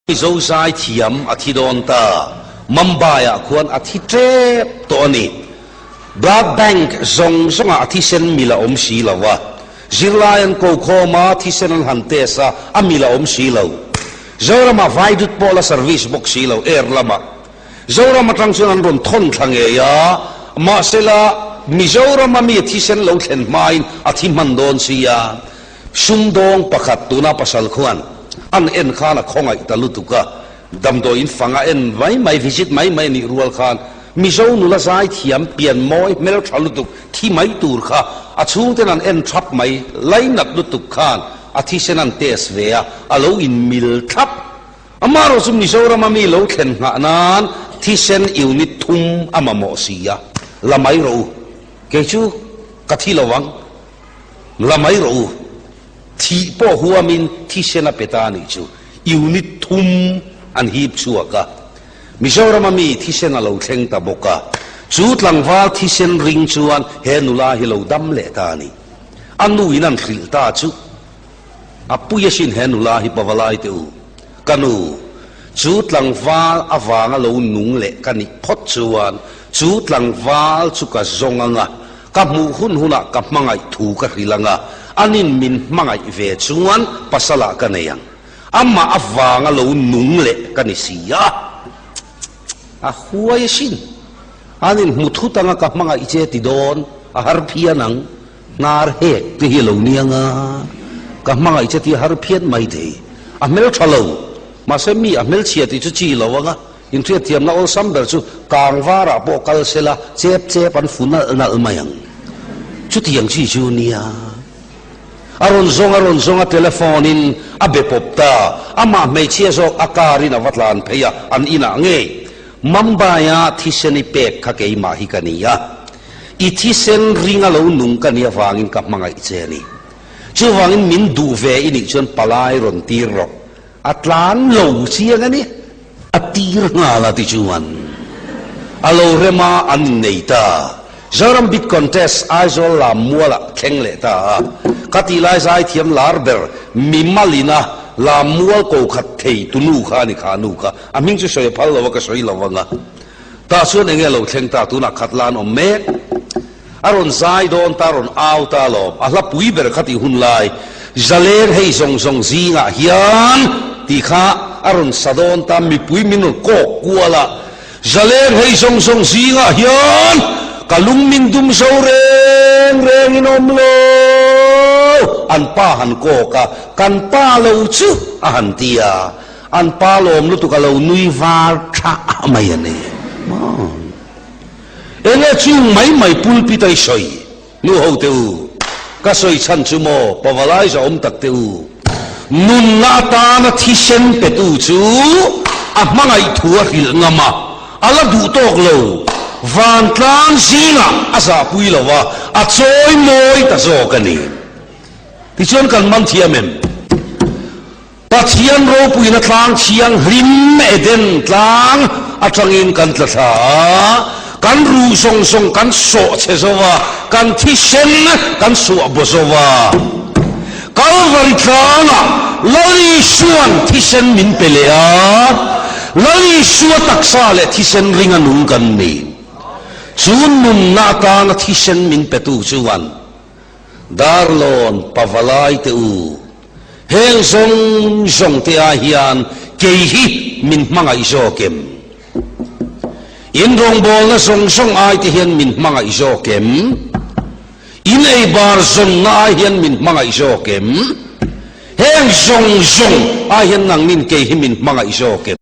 Mizo zai thiam a thi dawn ta. Mumbai ah khuan a thi tep tawh a ni. Blood bank zawng zawngah a thisen mil a awm si lo a. Zirlai an ko khawm a, thisen an han test a, a mil a awm si lo. Zoramah vaidut pawh la service bawk si lo air lamah. Zoram atang chuan an rawn thawn thla ngei a, mahsela Mizorama mi thisen lo thlen hmain a thi hman dawn si a. Sumdawng pakhat tuna pasal khuan an en khan a khawngaih ta lutuk a, damdawiin fang a en mai mai, visit mai mai a nih rual khan Mizo nula zai thiam pian mawi hmeltha lutuk thi mai tur kha a chhungten an en thap mai, lainat lutuk khan a thisen an test ve a, a lo inmil thlap. Amaherawh chu Mizorama mi lo thlen nghah nan thisen unit thum a mamawh si a, la mai rawh u, kei chu ka thi lo ang. La mai rawh u. Thih pawh huamin thisen a pe ta a nih chu. Unit thum an hip chhuak a. Mizorama mi thisen a lo thleng ta bawk a. Chu tlangval thisen ring chuan he nula hi lo dam leh ta a ni. A nu in an hrilh ta chu. A pui asin he nula hi pavalai teh u. Ka nu, chu tlangval avanga lo nung leh ka nih phawt chuan chu tlangval chu ka zawng anga, Ka hmuh hun hunah ka hmangaih thu ka hrilh ang a, anin min hmangaih ve chuan pasalah ka nei ang. Amah avanga lo nung leh ka ni si a. A huai asin. Anin hmu thut anga ka hmangaih che ti dawn, a har phian ang. Hnar hek te hi a lo ni ang a, ka hmangaih che ti a har phian mai thei. A hmeltha lo, mahse mi a hmelchhia tih chu chi lo ang a. Inhriatthiamna awlsam ber chu kang varah pawh kal sela chep chep an fu nalh nalh mai ang. Chutiang chi chu nia. A rawn zawng a rawn zawng a telephone in a be pawp ta. Amah hmeichhia zawk a car in a va tlan phei a, an inah ngei. Mumbai a thisen i pek kha keimah hi ka ni a. I thisen ring a lo nung ka nih avangin ka hmangaih che a ni. Chuvangin min duh ve i nih chuan palai rawn tir rawh. A tlan lo chiang a ni. A tir nghal a tichuan a lo rem a, an innei ta. Zoram Beat Contest Aizawl lam mualah thleng leh ta a. Ka tih lai zaithiam lar ber Mimalina lam mual ko khat thei tu nu kha a ni kha nu kha. A hming chu sawi a phal lo a, ka sawi lo ang a. Tah chuan enge lo thleng ta tunah khat la an awm mek. A rawn zai dawn ta, a rawn au ta alawm. A hla pui ber kha tih hun lai, Zaleng hei zawng zawng zingah hian tih kha a rawn sa dawn ta, mipui min rawn kawk kual a. Zaleng hei zawng zawng zingah hian ka lung min dum zo reng reng in awm lo, an pa han kawk a, kan pa lo chu a han ti a, an pa lawm lutuk a lo nui var thah mai a ni. Enge chung mai mai pulpit a i sawi? Nu ho te u, ka sawi chhan chu maw pavalai za awm tak te u, nunna atana thisen petu chu a hmangaih thu a hrilh ngam a, a la duh tawk lo, vantlang zingah a zahpui lo a, a chawi mawi ta zawk a ni. Tichuan kan man thiam em? Pathian ropuina tlang thianghlim Eden tlang atangin kan tla thla a, kan ruh zawng zawng kan sawh chhe zo a, kan thisen kan suah baw zo a. Kalvari tlangah Lal Isua'n thisen min pe leh a, Lal Isua taksa leh thisen ringa nung kan ni. Chu nunna atana thisen min petu chuan Darlawn pavalai te u, heng zawng zawng te ah hian kei hi min hmangaih zawk em? In rawngbawlna zawng zawng ai te hian min hmangaih zawk em? In ei bar zawnna ai hian min hmangaih zawk em? Heng zawng zawng ai hian nangnin kei hi min hmangaih zawk em?